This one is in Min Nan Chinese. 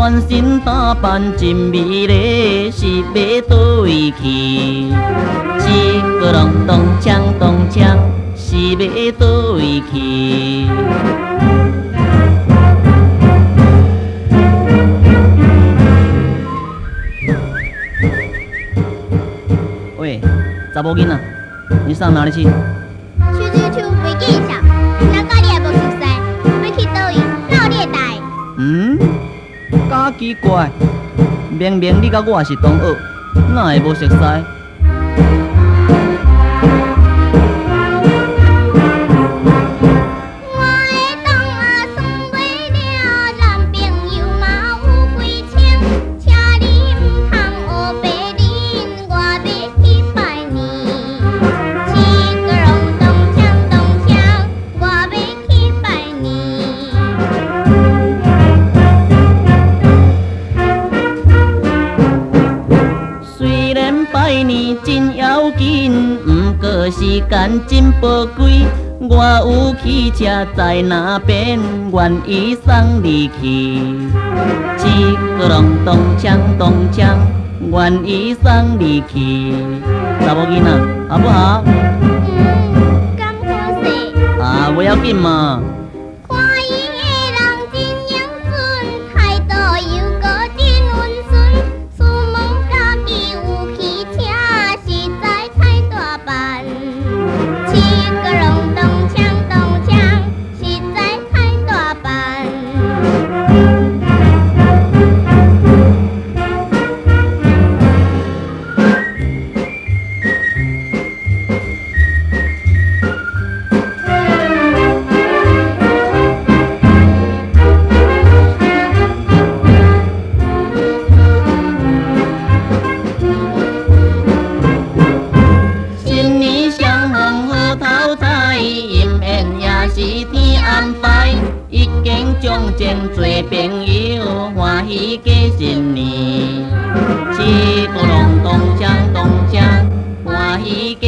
全身打扮真美麗，是欲佗位去？一個隆咚鏘咚鏘，是欲佗位去？喂，查某囡仔，你上哪裡去？手手手袂見笑，人佮你也無熟似，欲去佗位，哪有你的代？嗯，假奇怪，明明你佮我是同學，哪會無熟似？我的同學算袂了，男朋友嘛有幾千，請你毋通烏白認，我欲去拜年。一個隆咚鏘咚鏘，我欲去拜年。雖然拜年真要緊，毋過時間真寶貴。我有汽車在那邊，願意送你去。一個隆咚鏘咚鏘，願意送你去。查某囡仔，好不好？嗯，敢好勢？啊，無要緊嘛。看伊的人真英俊，態度又閣真溫順，出門家己有汽車，實在太大範。一個隆咚鏘咚鏘，實在太大範。新年相逢好頭彩，姻緣也是天安排。一見鍾情做朋友，歡喜過新年。一個隆咚鏘咚鏘，歡喜過